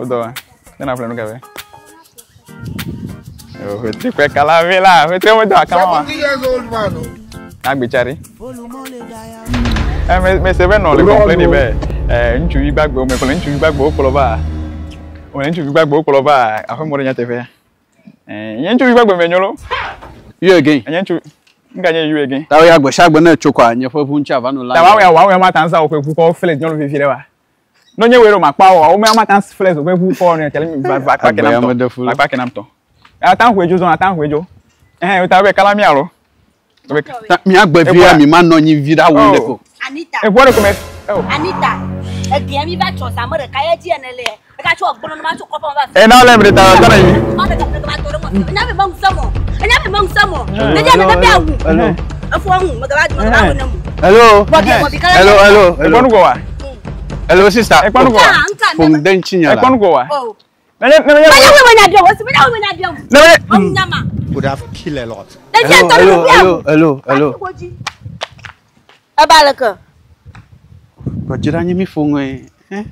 Wodɔ wa. Ne na ƒle nu kafe. Ƒete kpe kala vi la, ƒete wo do akama wa. 70 years old man. oh. Agbetsari. Ɛ me me se be nɔ le complain be ɛ ŋutsuvi gbagbewo me kplɔ ŋutsuvi gbagbewo kplɔ va. Wole ŋutsuvi gbagbewo kplɔ va aƒe mɔ ɖe nyateƒea. Ɛ nye ŋutsuvi gbagbe me nyolo. You again. Nye ŋutsu nga nye you again. Ta ya gbe sia gbe ne etso kɔa nye ƒe ʋu ŋuti ava no la. Ta wa ya wa ya ma tan za woƒe ʋu kɔ flex nyɔnu vivi ɖe wa. No nye wero ma kpa wa wo me ma tan flex woƒe ʋu kɔ ne tele mi va va kpa ke Agbe nam ya mede tɔ. fu Va kpa ke nam tɔ. Ya tan ʋu edzo zɔn tan ʋu edzo. Ɛhɛn o ta be kala mi alo. Be Ta mía gbe via mi ma nɔ anyi vi ɖe awu ɖe ko. Anita. Eʋua ɖe ko me. Oh. Anita. Egbea mi va tsɔ zame ɖeka ye dzi ene le. Eka tsɔ gbɔnɔ ne ma tso kɔƒe va. E na le mi ta ta na yi. Ma ɖeka ɖeka va tɔ ɖe mɔ. Enya mi me ŋusẽ mɔ. Enya mi me ŋusẽ mɔ. Ne dze ne be awu. Hello. Efo ŋu me gava me gava wɔ ne mu. Hello. Bɔbi bɔbi kala. Hello hello Ekpɔ hello. nu ko wa. Hello sister. Ekpɔ nu ko wa. Nka nka Ƒo ne. ŋde ŋuti nye Ekpɔ la. nu ko wa. Oh. Ne nye ne nye Menya wo menya biam. Osi menya wo menya biam. ne nye Ɔmu nyama. Would have killed a lot. Ne dze Hello tɔ ɖe hello me hello biam. hello hello. Eba leke. Gbɔdzi ɖe anyi mi ƒo ŋue. Eh?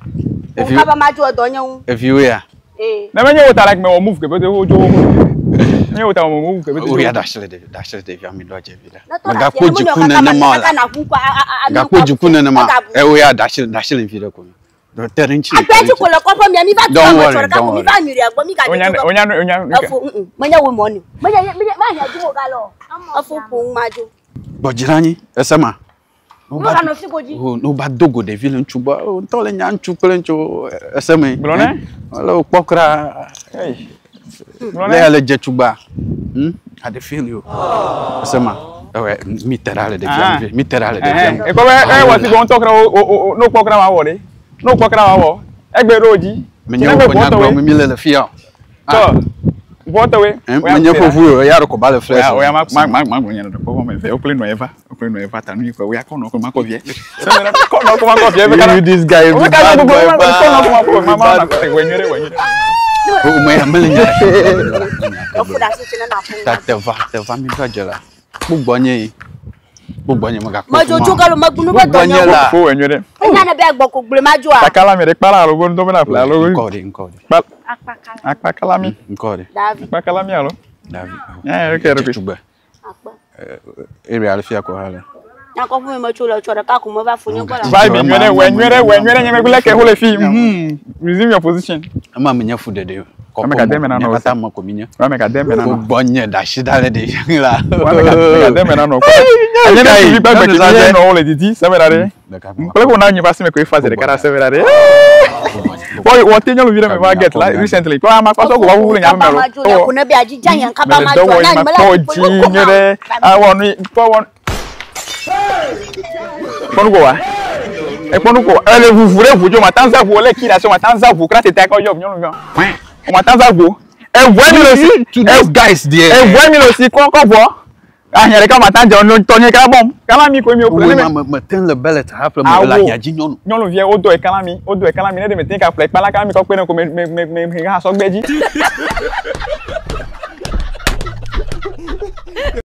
Eviwo Kaba ma dzo edɔ nye ŋu. eviwo ya. Ee. ne menye wo ta like me wɔ move ke be wo dzo wo. Ne wo ta wɔ move ke be O ya da asi le ɖevi da asi le ɖevia mi ɖo adze vi ɖe. Ne tɔ ɖe Megakpɔ afi, dziku ne menɔ nenema o kaka la. na ʋu kɔ, a- a- a- Gakpɔ dziku nenema. Egabu. Ewo ya da asi da asi le vi ɖe ko. Dɔ te ɖe ŋuti. Akpe dzi ko le kɔƒe mia, mi va tu Don't ame worry, tsɔ ɖeka don't ko, mi worry. va nyuiɖe gbɔ, mi ga Onya dzodzo onya onya be- Efo, mm, mm, menye wo mɔ ni o. Menye ye- menye- menye dzi mo galɔ. Efo ƒo ŋu ma dzo. Gbɔdzi ɖe anyi. Ese ma. Mi va nɔ fi godzi. O ne woba do go ɖevi le ŋutsu gbɔ, o ŋutɔ le nya ŋutsu kple ŋutsu ese me. Gblɔ ne. Ele wokpɔ kura. Hey. Gblɔ Le ya ne. le dze tugba. Hmm? I dey feel you. Ese ma. Ewɛ mi te ɖa le ɖevia Ah. ŋu vi. Mi te ɖa le ɖevia ŋu. Ekpɔ be e wɔ si gbɔ ŋutɔ kura wo wo no kpɔ kura ma wɔ ɖe. No kpɔ kura ma wɔ. Egbe ɖo dzi. Menye woƒe nyagblɔm mi le le fia o. Tɔ. Bɔtɔwe. Menye ƒoƒu o, eya ɖe ko ba le flex. Oya oya ma ma ma ma gblɔ nya ɖe kpɔ me ve wokple nɔ eva wokple nɔ eva ta nu yi kɔ oya kɔ nɔ ko ma kɔ vie. Sɛbɛn kɔ nɔ ko ma kɔ vie. You this guy you be Oya bad kɔ boy. nɔ ko ma kɔ ma ma bad ma wɔ nyuie ɖe wɔ nyuie ɖe. O me ya mele nya ɖe. Efo ɖe asi tsi ne na ƒo ŋu. Ta teva teva mi ɖo adze la. Kpɔ gbɔnye yi. Kpɔ gbɔnye megakpɔ Medzodzo galo megbunu be Kpɔ dɔ gbɔnye nye la. Fo wɔ nyuie ɖe. Enya ne be agbɔ ko gblẽ ma dzoa. Takala mi ɖe kpala alo bo ŋutɔ bena ƒle alo. Ŋkɔ ɖe ŋkɔ ɖe Kpal Akpakala. akpakala mi. ŋkɔ ɖe. Davi. Akpakala mi alo. Davi. Eh ok ok. Tugbe. Akpe. Area le fia ko ha le. Nyakɔƒe mi metso le tsɔ ɖeka ko meva fo nye gbɔ la. Vibe nyuie ɖe wɔ nyuie ɖe wɔ nyuie ɖe nye megbe leke ho le fi. Mhm. Resume your position. Ema menye fu ɖeɖe o. Ame ka de me na nɔ Mía katã me ko mi nye. Wa me ka de me na Ko nɔ. gbɔnye ɖe asi ɖa le ɖevia la. Wa me ka me ka de me na nɔ. Nye ne tuvi gbagbe ke mi nɔ wo le didi sɛbɛ ɖa ɖe. Kple ko na nyi va si me ko efa zi ɖeka ɖa sɛbɛ ɖa ɖe. Wɔ wɔ te nyɔnuvi ɖe me va get la recently. Kple ama kpasɔ ko va ʋuʋu le nya me Kaba ma dzo le alo. ko ne be adzi dza yan kaba Mele ma dɔ dzo wɔ na yi ma mele kpɔ aɖi dzi ko nyuie ɖe. Awɔ nu yi kpɔ wɔ. Kpɔ nu ko wa. Ekpɔ nu ko wa. Ele ʋuʋu ɖe ʋu dzo ma tan za ʋu le ki ɖe asi ma tan za ʋu kura tete akɔ yɔ nyɔnuvia. Ma tan za ʋu. Eʋue mi le si. To those guys there. Eʋue mi le si kɔ kɔ vɔ. Ahiã ɖeka ma tan dze tɔ nye kala bɔm. Kala mi ko mi o Wo ƒle ne ma me. me me te le belet haƒle me Awo. le ahiã dzi nyɔnu. Nyɔnuvia wodo ekala mi wodo ekala mi ne ɖe me te ka ƒle ekpala kala mi kɔ kpe ne ko me me me me me ha sɔgbe dzi.